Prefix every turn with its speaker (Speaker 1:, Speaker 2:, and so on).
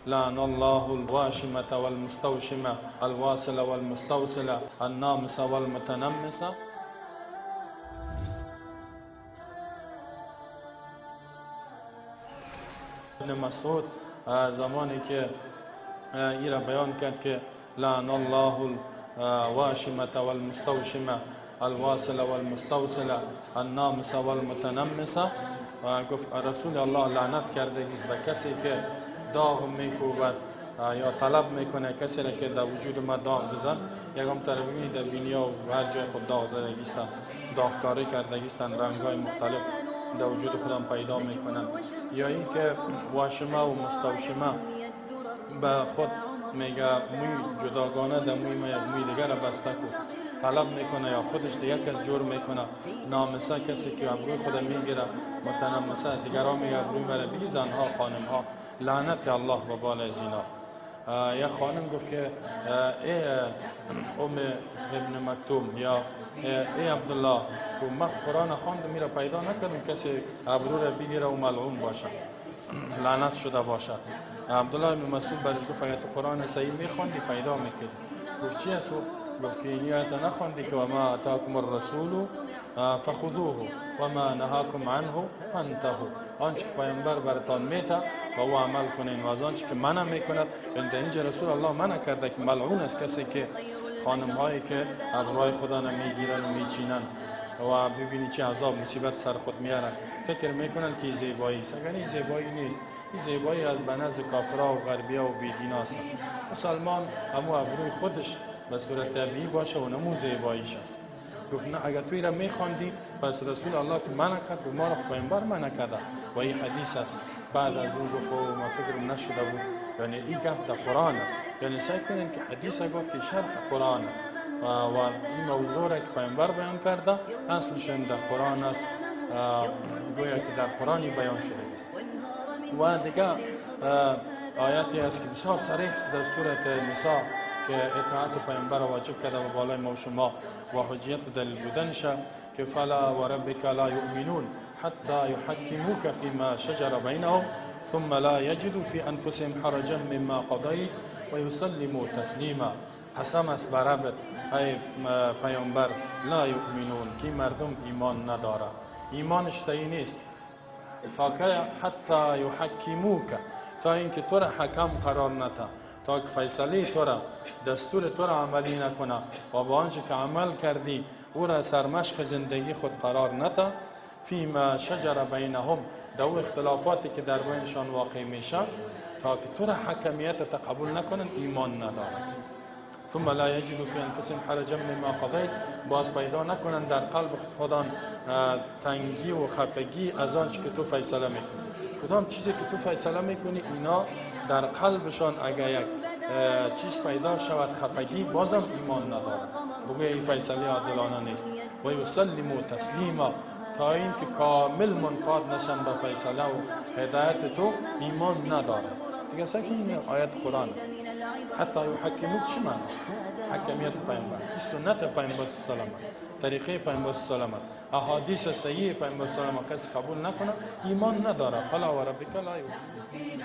Speaker 1: لعن الله الواشمة والمستوشمة الواصلة والمستوصلة النامصة والمتنمصة. ابن مسعود زمانی که ایرا بیان کرد که لعن الله الواشمة والمستوشمة الواصلة والمستوصلة النامصة والمتنمصة، گفت رسول الله لعنت کرده به کسی که داغ میکوبد یا طلب میکنه کسی را که در وجود ما داغ بزن. یکم طرف میبینی در بینیا و هر جای خود داغ زدگیستن، داغکاری کردگیستن، رنگهای مختلف در وجود خودم پیدا میکنن. یا اینکه واشمه و مستوشمه به خود میگه موی جداگانه در موی ما یک موی دیگر را بسته کن، طلب میکنه یا خودش دیگه کس جور میکنه. نامسه کسی که ابروی خود میگیره، متنمسه دیگران میگه ابروی مرا بگی، زنها خانمها لعنت الله به بال زینا. یک خانم گفت که ای ام ابن مکتوم یا ای عبدالله، من قرآن خواندم میره پیدا نکردم کسی ابرو را بگیره و ملعون باشه، لعنت شده باشه. عبدالله ابن مسعود برش گفت اگر تو قرآن صحیح میخواندی پیدا میکردی. گفت چی است؟ گفت که این آیت نخواندی که وما اتاکم الرسول فخذوه وما نهاکم عنه فانتهوا، آنچه پیامبر براتان میته و او عمل کنین و از آنچه که منع میکند. یعنی اینجا رسول الله منع کرده که ملعون است کسی که خانم هایی که ابروهای خدا میگیرن و میچینن و ببینی چه عذاب مصیبت سر خود میارن، فکر میکنن که زیبایی است. اگر این زیبایی نیست، این زیبایی از به نزد کافرها و غربیا و بیدینا است. مسلمان همو ابروی خودش به صورت طبیعی باشه و نمو زیباییش است. گفت نه، اگر توی را میخواندی پس رسول الله که منع کرد، گفت ما را پیامبر منع کرده و این حدیث است. بعد از اون گفت ما فکرم نشده بود، یعنی این گپ در قرآن است. یعنی سعی کنین که حدیث گفت که شرح قرآن است و این موضوع را که پیامبر بیان کرده اصلش در قرآن است، گویا که در قرآن بیان شده است. و دیگه آیاتی است که بسیار صریح در سورة نساء که اطاعت پیامبر واجب کرده و بالای ما و شما و حجیت دلیل بودنش، که فلا و ربک لا یؤمنون حتی یحکموک فیما شجر بینهم ثم لا یجدوا فی انفسهم حرجا مما قضیت و یسلموا تسلیما. قسم است بر ربت ای پیامبر، لا یؤمنون، که مردم ایمان نداره، ایمانش صحیح نیست تا که حتی یحکموک، تا اینکه تو را حکم قرار نده، تا که فیصله تو را، دستور تو را عملی نکنه و با آنچه که عمل کردی او را سرمشق زندگی خود قرار نده. فیما شجر بینهم، در او اختلافاتی که در بینشان واقع میشه، تا که تو را حکمیت قبول نکنن ایمان ندارن. ثم لا یجدوا فی انفسهم حرجا مما قضیت، باز پیدا نکنن در قلب خودان تنگی و خفگی از آنچه که تو فیصله میکنی. کدام چیزی که تو فیصله میکنی اینا در قلبشان اگر یک چیز پیدا شود خفگی، بازم ایمان ندارن، بگوی این فیصله عادلانه نیست. و یسلموا تسلیما، تا اینکه کامل منقاد نشن به فیصله و هدایت تو ایمان ندارن. دیگه سعی کنید آیت قرآن حتی یحکموک چی معنی؟ حکمیت پیامبر، این سنت پیامبر صلی الله علیه و طریقه پیامبر صلی الله علیه و احادیث صحیح پیامبر صلی الله علیه و کسی قبول نکنه ایمان نداره. فلا و ربک لا یؤمنون.